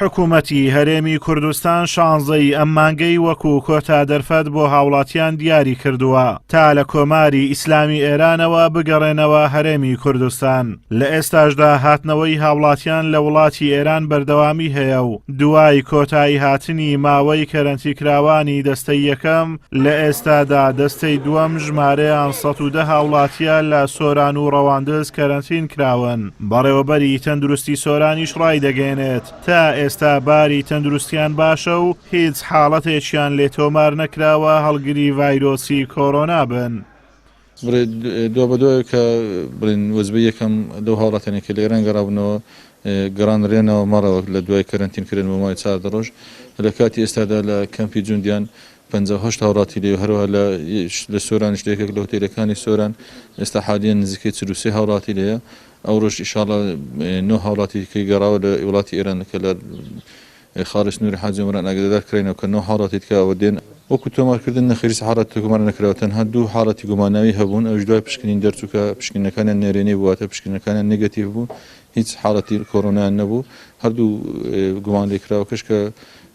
حکومەتی هەرێمی کوردستان شانزەی ئەم مانگەی وەکو کۆتا دەرفەت بۆ هاوڵاتیان دیاری کردووە تا لە کۆماری ئیسلامی ئێرانەوە بگەڕێنەوە هەرێمی کوردستان. لە ئێستاشدا هاتنەوەی هاوڵاتیان لە وڵاتی ئێران بەردەوامی هەیە و دوای کۆتایی هاتنی ماوەی کەرەنتیکراوانی دەستەی یەکەم لە ئێستادا دەستەی دووەم ژمارەیان 110 هاوڵاتیە لە سۆران و ڕەواندز کەرەنتین کراون. بەڕێوەبەری تەندروستی سۆرانیش ڕایدەگەیەنێت، تا ئێستا باری تەندروستیان باشە و هیچ حاڵەتێکیان لێ تۆمار نەکراوە هەڵگری ڤایرۆسی کۆرۆنا بن. بڵێ دوابەدوای کە بڵێن وەجبەی یەکەم لەو هاوڵاتیانەی کە لە ئێران گەڕابوونەوە گەڕانرێنەوە ماڵەوە لە دوای کەرەنتین کردن بۆ ماوەی 14 ڕۆژ لە کاتی ئێستادا لە کەمپی جوندیان 58 هاوڵاتی لێ هەروەها لە لە سۆرانیش لە یەکێک لە هۆتێلەکانی سۆران ئێستا حالیەن نزیکەی 43 هاوڵاتی لێیە ئەوڕۆش ئیشاڵا نۆ هاوڵاتی کە گەڕاوە لە وڵاتی ئێران کە لە خاڵی سنووری حاجی ئۆمەران ئاگادار کراینەوە کە نۆ حاڵەتی دیکە ئەوە دێن. وەکو تۆمارکردن نەخێر هیچ حاڵەتێک تۆمار نەکراوە، تەنها دوو حاڵەتی گوماناوی هەبوون ئەویش دوای پشکنین دەرچوو کە پشکنینەکانیان نەرێنی بوو واتە پشکنینەکانیان نێگەتیڤ بوو هیچ حاڵەتی کۆرۆنایان نەبوو هەردوو گومانلێکراوەکەش کە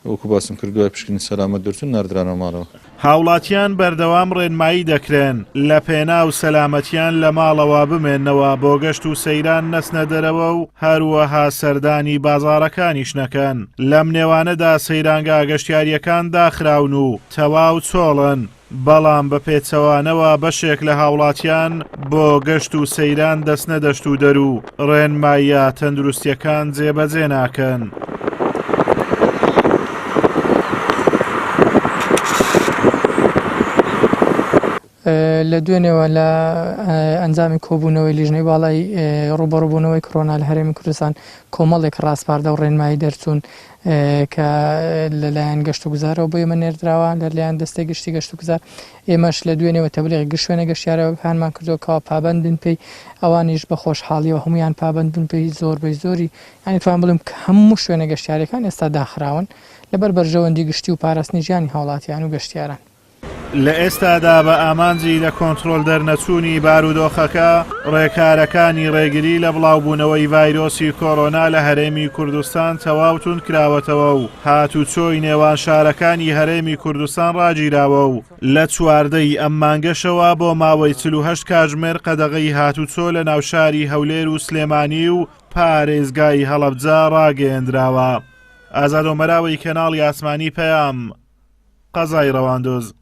وەکو باسم کرد دوای پشکنین سەلامەت دەرچوون ناردرانەوە ماڵەوە. هاوڵاتیان بەردەوام ڕێنمایی دەکرێن لە پێناو سەلامەتیان لە ماڵەوە بمێننەوە بۆ گەشت و سەیران نەچنە دەرەوە و هەروەها سەردانی بازاڕەکانیش نەکەن، لەم نێوانەدا سەیرانگا گەشتیارییەکان داخراون و تەواو چۆڵن، بەڵام بە پێچەوانەوە بەشێک لە هاوڵاتیان بۆ گەشت و سەیران دەچنە دەشت و دەر و ڕێنماییە تەندروستییەکان جێبەجێ ناکەن. لە دوێنێوە لە ئەنجامی کۆبوونەوەی لیژنەی باڵای ڕووبەڕووبوونەوەی کۆرۆنا لە هەرێمی کوردستان کۆمەڵێک ڕاسپاردە و ڕێنمایی دەرچوون کە لەلایەن گەشتوگوزارەوە بۆ ئێمە نێردراوە لەلایەن دەستەی گشتی گەشتوگوزار ئێمەش لە دوێنێوە تەبلیغی گشت شوێنە گەشتیارەکانمان کردووە کەوا پابەند بن پێی ئەوانیش بە خۆشحاڵیەوە هەموویان پابەند بوون پێی زۆربەی زۆری یانی توان بڵێم کە هەموو شوێنە گەشتیارەکان ئێستا داخراون لەبەر بەرژەوەندی گشتی و پاراستنی ژیانی هاوڵاتیان و گەشتیاران. لە ئێستادا بە ئامانجی لە کۆنترۆل دەرنەچوونی بارودۆخەکە، ڕێکارەکانی ڕێگری لە بڵاوبوونەوەی ڤایرۆسی کۆرۆنا لە هەرێمی کوردستان تەواو توندکراوەتەوە و هاتوچۆی نێوان شارەکانی هەرێمی کوردستان ڕاگیراوە و لە 14 ی ئەم مانگەشەوە بۆ ماوەی 48 کاتژمێر قەدەغەی هاتوچۆ لە ناوشاری هەولێر و سلێمانی و پارێزگای هەڵەبجە ڕاگەیەندراوە. ئازاد ئۆمەراوی کەناڵی ئاسمانی پەیام، قەزای ڕەواندوز.